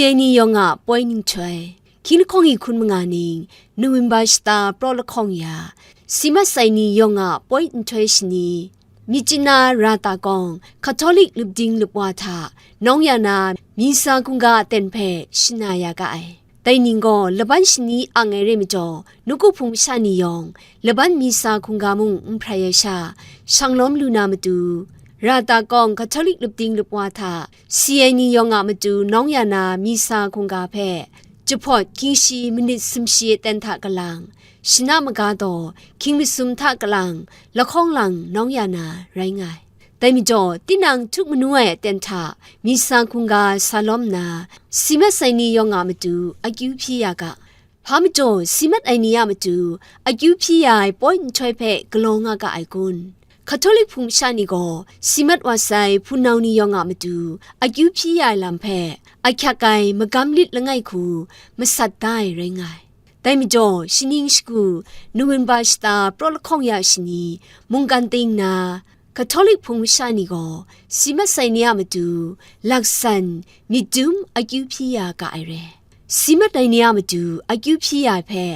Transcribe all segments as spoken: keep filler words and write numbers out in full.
Dai ni yawng a poi ninghtoi, hkying lahkawng e hkun manga ning, November shata praw lahkawng ya, si mat sai ni yawng a poi nhtoi shani, Myitkyina Rata kawng Catholic lupding lupwa hta nawng ya na, Misa hkungga aten hpe shana ya ga ai. Dai ning gaw laban shani ang ai re majaw, nawku hpung masha ni yawng laban Misa hkungga mung n hprai ai sha, shang lawm lu na matu, Rata kawng Catholic lupding lupwa hta si ai ni yawng a matu nawng ya na Misa hkungga hpe, jahpawt hkying shi manit sumshi aten hta kalang, shana maga daw hkying masum hta kalang lahkawng lang nawng ya na rai nga ai. Dai majaw, tinang htuk manu ai aten hta Misa hkungga sa lawm nna, si mat sai ni yawng a matu akyu hpyi ya ga. Hpa majaw, si mat ai ni a matu akyu hpyi ya ai poi nhtoi hpe galaw nga ga ai kun? Catholic hpung masha ni gaw si mat wa sai hpunau ni yawng a matu akyu hpyi ya ai lam hpe ahkyak ai magam lit langai hku masat da ai rai nga ai. Dai majaw, shaning shagu, November shata praw lahkawng ya shani, mungkan ting na, Catholic hpung masha ni gaw si mat sai ni a matu laksan myit dum akyu hpyi ya ga ai re. Si mat ai ni a matu akyu hpyi ya ai hpe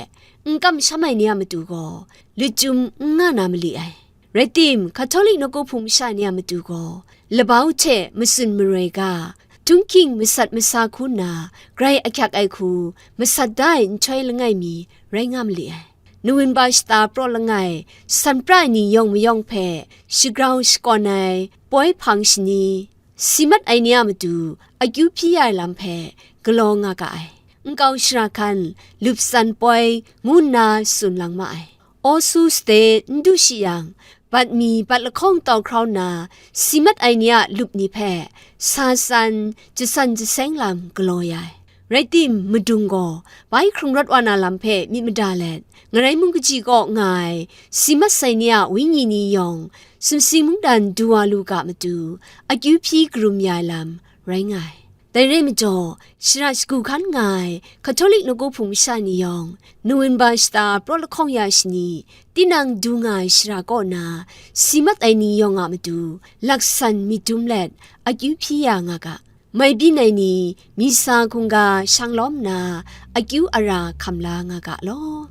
n kamsham ai ni a matu gaw lachyum n nga na mali ai. Rai tim, Catholic nawku hpung masha ni a matu gaw labau hte matsun maroi ga, htunghking masat masa hku nna grai ahkyak ai hku masat da ai nhtoi langai mi rai nga mali ai. November shata praw langai, san pra ai ni yawng mayawng hpe shagrau shakawn ai poi hpang shani, si mat ai ni a matu akyu hpyi ya ai lam hpe galaw nga ga ai. Nkau shara hkan, lupsan poi ngu nna tsun lang ma ai. Aw su sade n du shi yang, bat mi bat lahkawng tau hkrau nna, si mat ai ni a lup ni hpe sa san, jasan jaseng lam galaw ya ai. Rai tim, madung gaw bai hkrung rawt wa na lam hpe myit mada let, ngarai mung kaji kaw nga ai si mat sai ni a wenyi ni yawng, sumsing mungdan du wa lu ga matu, akyu hpyi karum ya ai lam rai nga ai. Dai rai majaw, shara shagu hkan nga ai Catholic nawku hpung masha ni yawng, November shata praw lahkawng ya shani, tinang du nga ai shara kaw na, si mat ai ni yawng a matu laksan myit dum let akyu hpyi ya nga ga. Mai byin ai ni, Misa hkungga shang lawm nna, akyu ara hkam la nga ga law.